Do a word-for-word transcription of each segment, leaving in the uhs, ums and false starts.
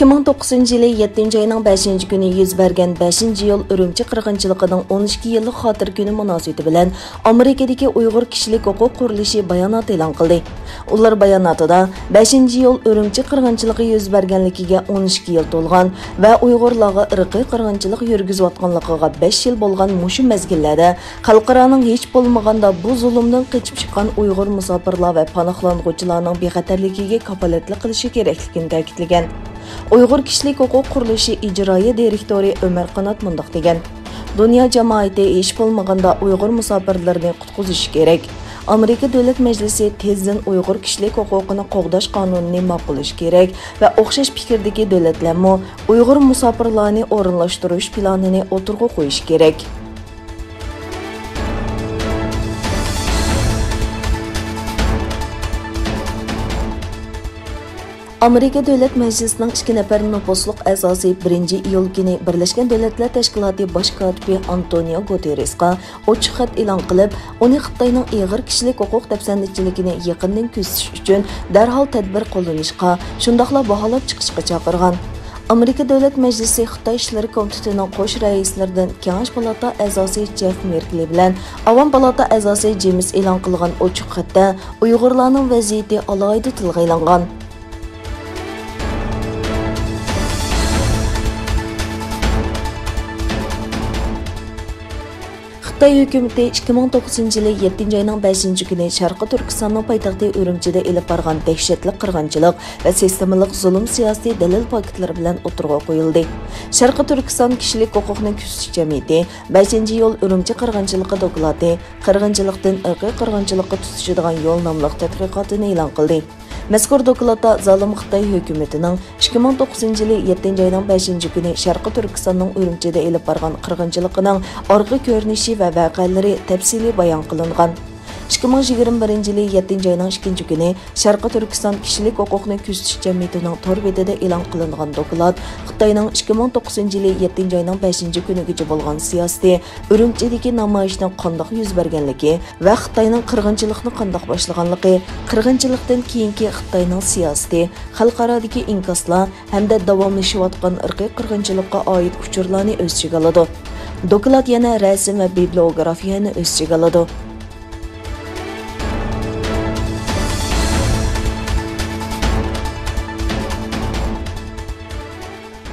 ئىككى مىڭ توققۇزىنچى يىلى يەتتىنچى ئاينىڭ بەشىنچى كۈنى يۈز بەرگەن بەشىنچى يول ئۈرۈمچى قىرغىنچىلىقىنىڭ ئون ئىككى يىللىق خاتىرە كۈنى مۇناسىۋىتى بىلەن ئامېرىكىدىكى ئۇيغۇر كىشىلىك ھوقۇق قۇرۇلۇشى بايانات ئېلان قىلدى. ئۇلار باياناتىدا، بەشىنچى يول ئۈرۈمچى قىرغىنچىلىقى يۈز بەرگەنلىكىگە ئون ئىككى يىل تولغان ۋە ئۇيغۇرلارغا ئىرقىي قىرغىنچىلىق يۈرگۈزۈۋاتقانلىقىغا بەش يىل بولغان مۇشۇ مەزگىللەردە خەلقئارانىڭ ھېچ بولمىغاندا بۇ زۇلۇمدىن قېچىپ چىققان ئۇيغۇر مۇساپىرلار ۋە پاناھلانغۇچىلارنىڭ بىخەتەرلىكىگە كاپالەتلىك قىلىشى كېرەكلىكىنى تەكىتلىگەن. ئۇيغۇر كىشىلىك ھوقۇق قۇرۇلۇشى ئىجرائىيە دىرېكتورى ئۆمەر قانات مۇنداق دېگەن: دۇنيا جامائىتى ھېچ بولمىغاندا ئۇيغۇر مۇساپىرلىرىنى قۇتقۇزۇشى كېرەك. ئامېرىكا دۆلەت مەجلىسى تېزدىن ئۇيغۇر كىشىلىك ھوقۇقىنى قوغداش قانۇنىنى ماقۇللىشى كېرەك ۋە ئوخشاش پىكىردىكى دۆلەتلەرمۇ ئۇيغۇر مۇساپىرلارنى ئورۇنلاشتۇرۇش پىلانىنى ئوتتۇرىغا قويۇشى كېرەك. ئامېرىكا دۆلەت مەجلىسىنىڭ ئىككى نەپەر نوپۇسلۇق ئەزاسى بىرىنچى ئىيۇل كۈنى بىرلەشكەن دۆلەتلەر تەشكىلاتى باش كاتىپى ئانتونىيو گۇتېررېسقا ئوچۇق خەت ئېلان قىلىپ، ئۇنى خىتاينىڭ ئېغىر كىشىلىك ھوقۇق دەپسەندىچىلىكىنى يېقىندىن كۆزىتىش ئۈچۈن دەرھال تەدبىر قوللىنىشقا، شۇنداقلا باھالاپ چىقىشقا چاقىرغان. ئامېرىكا دۆلەت مەجلىسى خىتاي ئىشلىرى كومىتېتىنىڭ قوش رەئىسلىرىدىن كېڭەش پالاتا ئەزاسى جېف مېركلى بىلەن ئاۋام پالاتا ئەزاسى جېمس ئېلان قىلغان ئوچۇق خەتتە ئۇيغۇرلارنىڭ ۋەزىيىتى ئالاھىدە تىلغا ئېلىنغان. خىتاي ھۆكۈمىتى ئىككى مىڭ توققۇزىنچى يىلى يەتتىنچى ئاينىڭ بەشىنچى كۈنى شەرقىي تۈركىستاننىڭ پايتەختى ئۈرۈمچىدە ئېلىپ بارغان دەھشەتلىك قىرغىنچىلىق ۋە سىستېمىلىق زۇلۇم سىياسىتى دەلىل پاكىتلىرى بىلەن ئوتتۇرىغا قويۇلدى. شەرقىي تۈركىستان كىشىلىك ھوقۇقنى كۆزىتىش جەمئىيىتى بەشىنچى يول ئۈرۈمچى قىرغىنچىلىقى دوكلاتى، قىرغىنچىلىقتىن ئىرقىي قىرغىنچىلىققا تۇتىشىدىغان يول ناملىق تەتقىقاتىنى ئېلان قىلدى. مەزكۇر دوكلاتتا زالىم خىتاي ھۆكۈمىتىنىڭ ئىككى مىڭ توققۇزىنچى يىلى يەتتىنچى ئاينىڭ بەشىنچى كۈنى شەرقىي تۈركىستاننىڭ ئۈرۈمچىدە ئېلىپ بارغان قىرغىنچىلىقىنىڭ ئارقا كۆرۈنۈشى ۋە ۋەقەلىرى تەپسىلىي بايان قىلىنغان. ئىككى مىڭ يىگىرمە بىرىنچى يىلى يەتتىنچى ئاينىڭ ئىككىنچى كۈنى شەرقىي تۈركىستان كىشىلىك ھوقۇقنى كۆزىتىش جەمئىيىتىنىڭ تور بېتىدە ئېلان قىلىنغان دوكلات خىتاينىڭ ئىككى مىڭ توققۇزىنچى يىلى يەتتىنچى ئاينىڭ بەشىنچى كۈنىگىچە بولغان سىياسىتى، ئۈرۈمچىدىكى نامايىشنىڭ قانداق يۈز بەرگەنلىكى ۋە خىتاينىڭ قىرغىنچىلىقنى قانداق باشلىغانلىقى، قىرغىنچىلىقتىن كېيىنكى خىتاينىڭ سىياسىتى، خەلقئارادىكى ئىنكاسلار ھەمدە داۋاملىشىۋاتقان ئىرقىي قىرغىنچىلىققا ئائىت ئۇچۇرلارنى ئۆز ئىچىگە ئالىدۇ. دوكلات يەنە رەسىم ۋە بىبلىيوگرافىيەنى ئۆز ئىچىگە ئالىدۇ.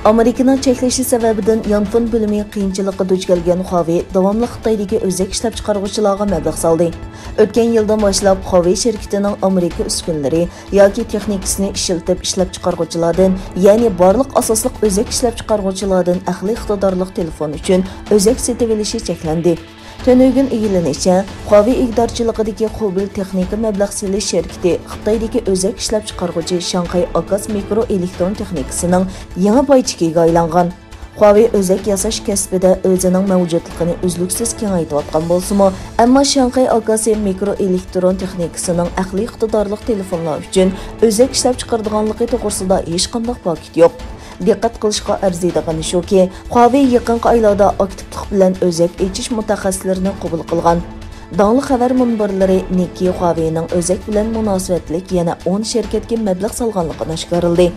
ئامېرىكىنىڭ چەكلىشى سەۋەبىدىن يانفون بۆلۈمى قىيىنچىلىققا دۇچ كەلگەن خاۋېي داۋاملىق خىتايدىكى ئۆزەك ئىشلەپچىقارغۇچىلارغا مەبلەغ سالدى. ئۆتكەن يىلدىن باشلاپ خاۋېي شىركىتىنىڭ ئامېرىكا ئۈسكۈنىلىرى ياكى تېخنىكىسىنى ئىشلىتىپ ئىشلەپچىقارغۇچىلاردىن، يەنى بارلىق ئاساسلىق ئۆزەك ئىشلەپچىقارغۇچىلاردىن ئەقلىي ئىقتىدارلىق تېلېفون ئۈچۈن ئۆزەك سېتىۋېلىشى چەكلەندى. تۈنۈگۈن ئىگىلىنىشىچە، خاۋېي ئىگىدارچىلىقىدىكى خۇبېي تېخنىكا مەبلەغ سېلىش شىركىتى خىتايدىكى ئۆزەك ئىشلەپچىقارغۇچى شاڭخەي ئاكاس مىكرو ئېلېكترون تېخنىكىسىنىڭ يېڭى باي چېكىگە ئايلانغان. خاۋېي ئۆزەك ياساش كەسپىدە ئۆزىنىڭ مەۋجۇتلۇقىنى ئۈزلۈكسىز كېڭەيتىۋاتقان بولسىمۇ، ئەمما شاڭخەي ئاكاسى مىكرو ئېلېكترون تېخنىكىسىنىڭ ئەقلىي ئىقتىدارلىق تېلېفونلار ئۈچۈن ئۆزەك ئىشلەپچىقىرىدىغانلىقى توغرىسىدا ھېچقانداق پاكىت يوق. دىققەت قىلىشقا ئەرزىيدىغىنى شۇكى، خاۋېي يېقىنقى ئايلاردا ئاكتىپلىق بىلەن ئۆزەك ئېچىش مۇتەخەسسىسلىرىنى قوبۇل قىلغان. داڭلىق خەۋەر مۇنبەرلىرى نىككېي خاۋېينىڭ ئۆزەك بىلەن مۇناسىۋەتلىك يەنە ئون شىركەتكە مەبلەغ سالغانلىقىنى ئاشكارىلىدى.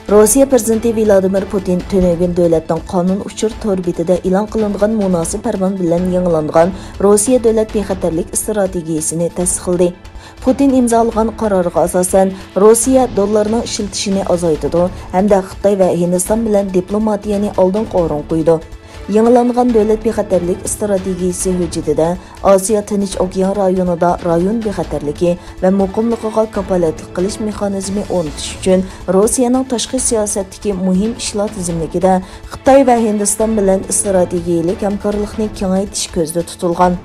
روسىيە پىرېزىدېنتى ۋلادىمىر پۇتىن تۈنۈگۈن دۆلەتنىڭ قانۇن ئۇچۇر تور بېتىدە ئېلان قىلىنغان مۇناسىپ پەرمان بىلەن يېڭىلانغان روسىيە دۆلەت بىخەتەرلىك ئىستراتېگىيىسىنى تەستىقلىدى. پۇتىن ئىمزالىغان قارارغا ئاساسەن، روسىيە دوللارنىڭ ئىشلىتىشىنى ئازايتىدۇ ھەمدە خىتاي ۋە ھىندىستان بىلەن دىپلوماتىيەنى ئالدىنقى ئورۇنغا قويىدۇ. يېڭىلانغان دۆلەت بىخەتەرلىك ئىستراتېگىيىسى ھۆججىتىدە ئاسىيا تىنچ ئوكيان رايونىدا رايون بىخەتەرلىكى ۋە مۇقىملىقىغا كاپالەتلىك قىلىش مېخانىزمى ئورنىتىش ئۈچۈن روسىيەنىڭ تاشقى سىياسەتتىكى مۇھىم ئىشلار تىزىملىكىدە خىتاي ۋە ھىندىستان بىلەن ئىستراتېگىيەلىك ھەمكارلىقنى كېڭەيتىش كۆزدە تۇتۇلغان.